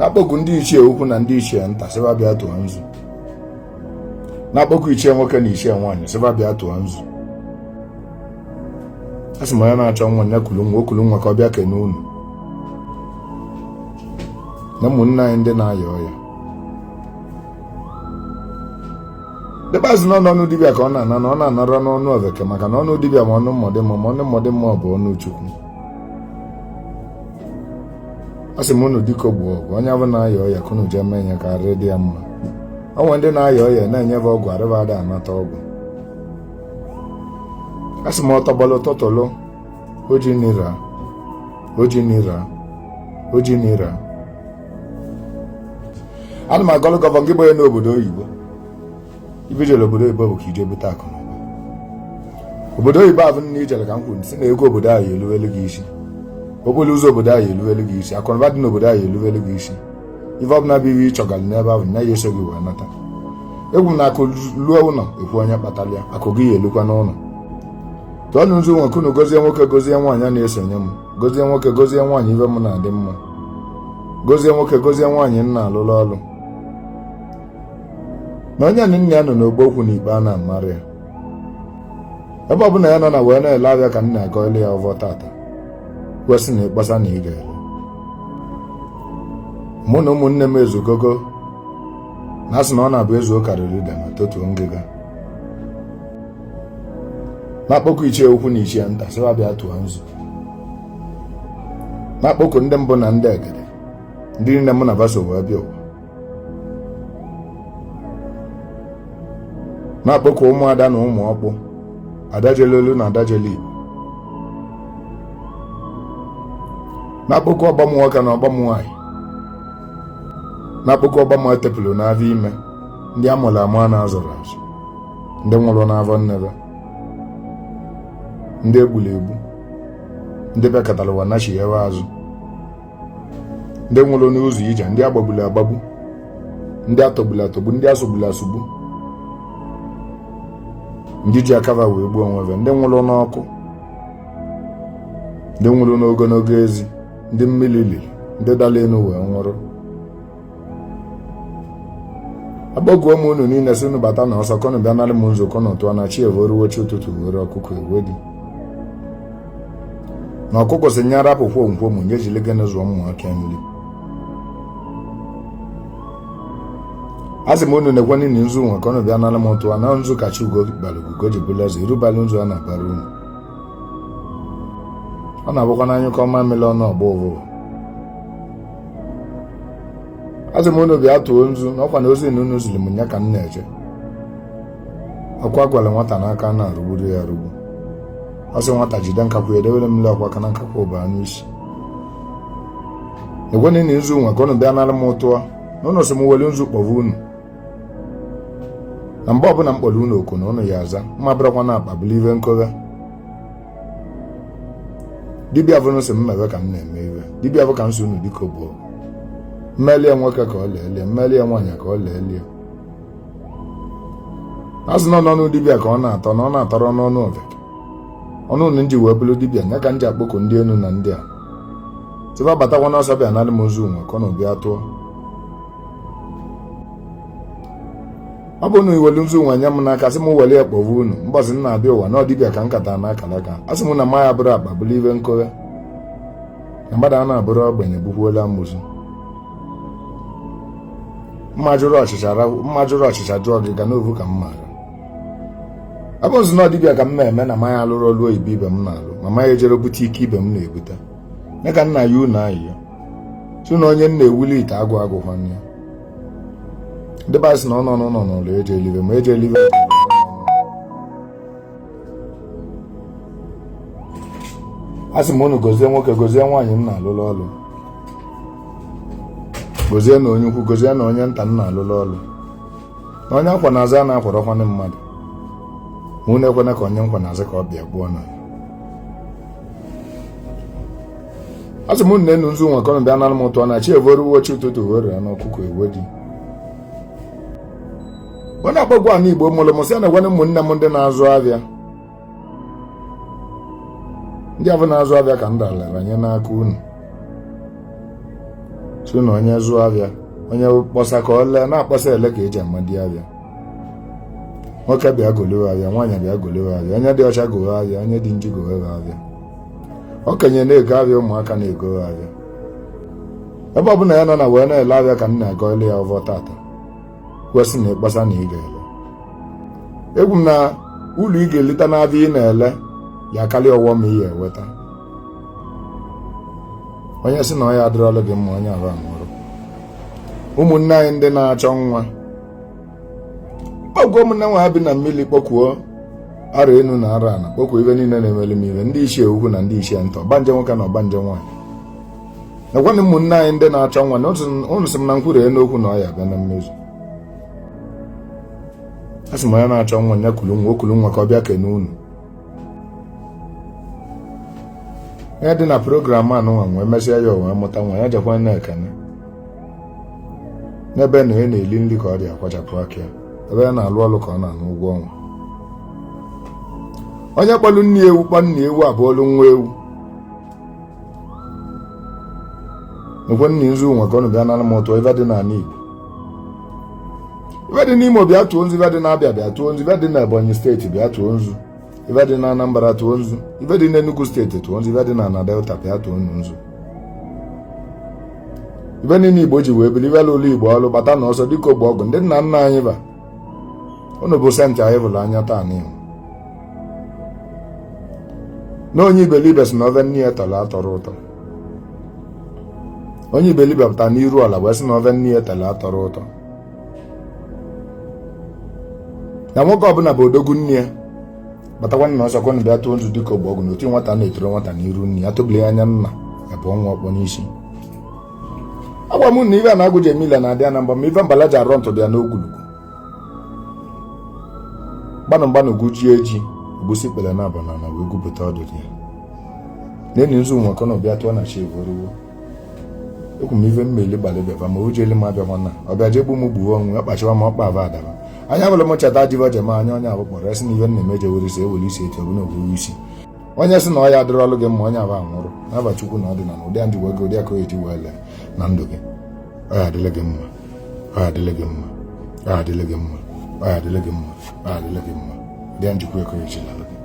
Na-akpọku ndị ichie ukwu na ndị ichie nta, sị va bịa tụọ nzu. Na-akpọku ichie nwoke na ichie nwaanyị, sị va bịa tụọ nzu. A sị m onye na-achọ nwa ya kulu nwa, o kulu nwa ka ọ bịa kene unu na ụmụnne anyị ndị na-aya ọya. Dịkpazụ n'ọnụ dibịa ka ọ na-ana na ọ na-anara n'ọnụ oveke, maka na ọnụ dibịa ma ọnụ mmọdị mma, ma ọnụ mmọdị mma bụ ọnụ Chukwu. A sị m unu dịka ogbu ọgwụ, onye bụ na-aya ọya ka unu jee mee ya ka arị dị ya mma. O nwere ndị na-aya ọya na-enyebe ọgwụ, arịba ada anata ọgwụ. A sị m ọtọgbọlụ tọtọlụ oji nira oji nira oji nira. Ana m agọlụ gọvanọ gị bụ onye n'obodo oyibo. Ibe ijele obodo oyibo bụ ka ije bute akụ na ụba. Obodo oyibo abụ nna ijele ka m kwuru si na ego obodo ahụ eluwelu gị isi, okporo ụzọ obodo ahụ eluwelu gị isi, akụnụba dị n'obodo ahụ eluwelu gị isi, ife ọbụla bụ ihe ịchọgalụ n'ebe ahụ nya ya eso gị wee nata. Egwu m na akụ luo ụlọ ekwu onye kpatara ya, akụ gị ya elukwa n'ụlọ. Tụọnụ nzu nwe kunu gozie nwoke, gozie nwaanyị na-esonye m, gozie nwoke, gozie nwaanyị ibe m na-adị mma, gozie nwoke, gozie nwaanyị nna alụlụ ọlụ. Na onye na nna ya nọ n'ogbo okwu na ikpe a na-amara ya, ebe ọbụla ya nọ na wee na-ele abịa ka nna agọ ele ya ọvọ tata, kwesị na ịkpọsa na ị ga-ele. Mụ na ụmụnne m ezugogo na asị na ọ na-abụ ezuo karịrị ide ma totuo ngịga. Na-akpọku ichie ukwu na ichie nta, sị va bịa tụọ nzu. Na-akpọku ndị mbụ na ndị egede, ndị niile mụ na va so wee bịa ụwa. Na-akpọku ụmụada na ụmụ ọkpụ, ada jele olu na ada jele Igbo. Na-akpọku ọgbọ m nwoke na ọgbọ m nwaanyị. Na-akpọku ọgbọ m etepụrụ n'afọ ime, ndị a mụrụ amụ a na-azụrụ azụ, ndị nwụrụ n'afọ nnebe, ndị egburu egbu, ndị bịakọtara ụwa nachighewe azụ, ndị nwụrụ n'ụzọ ije, ndị agbagburu agbagbu, ndị atọgburu atọgbu, ndị asụgburu asụgbu, ndị ji akava wee gbuo onwe ha, ndị nwụrụ n'ọkụ, ndị nwụrụ n'ogologo ezi, ndị mmiri liri, ndị dara elu wee nwụrụ. Akpọkuo m unu niile sị unu bata na ọsọ kọnụ bịa narị m nzu kọnụ tụọ na chi evoruwo chi ụtụtụ were ọkụkọ ewe dị na ọkụkọ si nya rapụ kwonkwo m nye jiri gịnị zụọ ụmụaka nri. Asị m unu na-ekwe n'ihi nzu nwe kọnụ bịa narị m tụọ na nzu kacha ugo bara ugo ji bụrụ eze irubalụ nzu a na-abara unu. Ọ na-abụkwa na anyụkọ mamịrị ọnụ ọgba ụvụvụ. Asị m unu bịa tụọ nzu na ọkwa na ozi na unu ziri m nya ka m na-eje. Ọkwa gwara nwata n'aka na-arụgburu ya arụgbu. Ọ sị nwata jide nkakwụ ya edewere m ọkwa ka na nkakwụ baa n'isi. Ekwenị na nzu nwe ka unu bịa nara m tụọ na unu sị m were nzu kpọva unu na mgbe ọbụla m kpọrọ unu oku na unu ya aza mma bụrụkwa na akpa bụrụ ive nkoghe. Dibịa bụ sị m mebe ka m na-eme ive dibịa bụ ka m si unu dịka ogbo mmelie nwoke ka ọ lelie, mmelie nwaanyị ka ọ lelie. Azụ nọ n'ọnụ dibịa ka ọ na-atọ na ọ na-atọrọ n'ọnụ oveke. Ọnụ unu nji wee bụrụ dibịa nya ka m ji akpọku ndị enu na ndị a tịba batakwa n'ọsọ bịa narị m nzu nwe ka ọ na bịa tụọ. Ọ bụ na iwelu nzu nwe nye m n'aka sị m were ya kpọwa unu mbọsị m na-abịa ụwa na ọ dibịa ka m kata na akara aka. A sị m na mma ya bụrụ akpa bụrụ ive nkoghe na mmadụ a na-abụrụ ogbenye bukwuola amụsụ. Mma jụrụ ọchịcha jụọ gị ga n'ovu ka m maara. Ọ bụ nzu na dibịa ka m na-eme na maya alụrụ ọlụ oyibo ibe m na-alụ ma maya ejere bute ike ibe m na-ebute ya ka nna ya unu ayị ya sị na onye m na-ewuli ite agụ agụkwana ya. Ndị be sị na ọ nọ n'ụlọ n'ụlọ eje elive ma eje elive. A sị m unu gozie nwoke gozie nwaanyị m na-alụlụ ọlụ, gozie na onye ukwu gozie na onye nta m na-alụlụ ọlụ, na onye akwa na-azụ a na-akwarọkwanụ mmadụ ma unu ekwena ka onye nkwa na-azụ ka ọ bịa gbuo na. Asị m unu na-enu nzu nwe ka unu bịa nara m ụtọ na chi evoruwo chi ụtụtụ were na ọkụkọ ewe dị. Onye akpọgwa ana Igbo mụrụ m sị na gwana ụmụnne m ndị na-azụ ahịa, ndị abụ na-azụ ahịa ka m dalara nye n'aka unu. Si na onye zụọ avịa, onye kpọsa ka ọ lee, na-akpọsa ele ka eji ama di avịa. Nwoke bịa golewe avịa, nwaanyị bịa golewe avịa, onye dị ọcha gowe avịa, onye dị nji gowe avịa, okenye na-ego avịa, ụmụaka na-ego avịa. Ebe ọbụla ya nọ na wee na-ele avịa ka m na-agọ ele ya ọvọ tata, kwesị na ịkpọsa na ị ga-ele. Egwu m na ulu ị ga-elita n'avịa ị na-ele ya karịa ọghọm ị ya eweta. Onye sị na ọ ya adịrọlụ gị mma, onye ahụ anwụrụ. Ụmụnne anyị ndị na-achọ nwa, kpọkuo ụmụnne nwa ha bi na mmiri, kpọkuo ara enu na ara ana, kpọkuo ife niile na-emelu m ife, ndị ichie ukwu na ndị ichie nta, ọgbanje nwoke na ọgbanje nwaanyị. Nakwanụ ụmụnne anyị ndị na-achọ nwa na ụnụ sị m na nkwuru n'okwu na ọ ya abịa na mmezu. A sị m onye na-achọ nwa ya kulu nwa, o kulu nwa ka ọ bịa kene unu. Onye dị na program a nụnwa nwee mesịa ya wee mụta nwa ya, jekwa na-ekene n'ebe na onye na-eli nri ka ọ dị akwachapụ aka ya, ebe ya na-alụ ọlụ ka ọ na-anụ ụgwọ ọnwa. Onye kpọlụ nne ewu kpọ nna ewu abụọlụ nwa ewu. Ekwe nna nzu nwe ka ọnụ bịa nara m ụtọ. Ife dị n'ala Igbo, ife dị n'Imo bịa tụọ nzu, ife dị n'Abịa bịa tụọ nzu, ife dị na Ebonyi steeti bịa tụọ nzu, ife dị na Anambra tụọ nzu, ife dị n'Enugu steeti tụọ nzu, ife dị na na Delta bịa tụọ nzu. Ife niile Igbo ji wee bili, ife lụlụ Igbo ọlụ bata na ọsọ dịka ogbe ọgụ ndị nna nna anyị ba unu bụ senti anyị bụrụ anya taa n'ihu na onye iberibe sị na ove nne ya tọrọ atọrọ ụtọ. Onye iberibe pụta n'iru ala wee sị na ove nne ya tọrọ atọrọ ụtọ. Na nwoke ọbụla bụ odogwu nne ya batakwa na ọsọ kwanụ bịa tụọ nzu dịka ogbe ọgụ na otu nwata na-etoro nwata n'iru nne ya tụbili anya nna ya bụ ọnwa ọkpọ n'isi. Agwa m na ife a na-agụ ji emile na-adị na mgba ma ife mbala ji arọ ntụ dị ya n'ogwulugwu. Gbanụ mgbanụ gụjie ji ogbusi kpere na abụ na na wee gwupụta ọdụdụ ya na-enyi nzu nwa kọnọ bịa tụọ na chi evoruwo. Ekwu m ife mmeli gbalị bịaba ma o jeli m abịakwa na ọbịa jegbu m gbuo onwe ya kpachiwa m ọkpa ava adaba anya bụla m cheta jiva jem anya onye abụ kpọrọ esi na ife na-eme jewere isi ewere isi etu ọbụla ogwuwe isi. Onye sị na ọ ya adịrị ọlụ gị mma, onye abụ anwụrụ n'aba Chukwu na ọdịnala ụdị a njikwa gị ụdị aka eji wee lee na ndụ gị. Ọ ya adịrị gị mma, ọ ya adịrị gị mma, ọ ya adịrị gị mma, ọ ya adịrị gị mma, ọ ya adịrị gị mma. Ụdị a njikwa eko eji lalụ gị.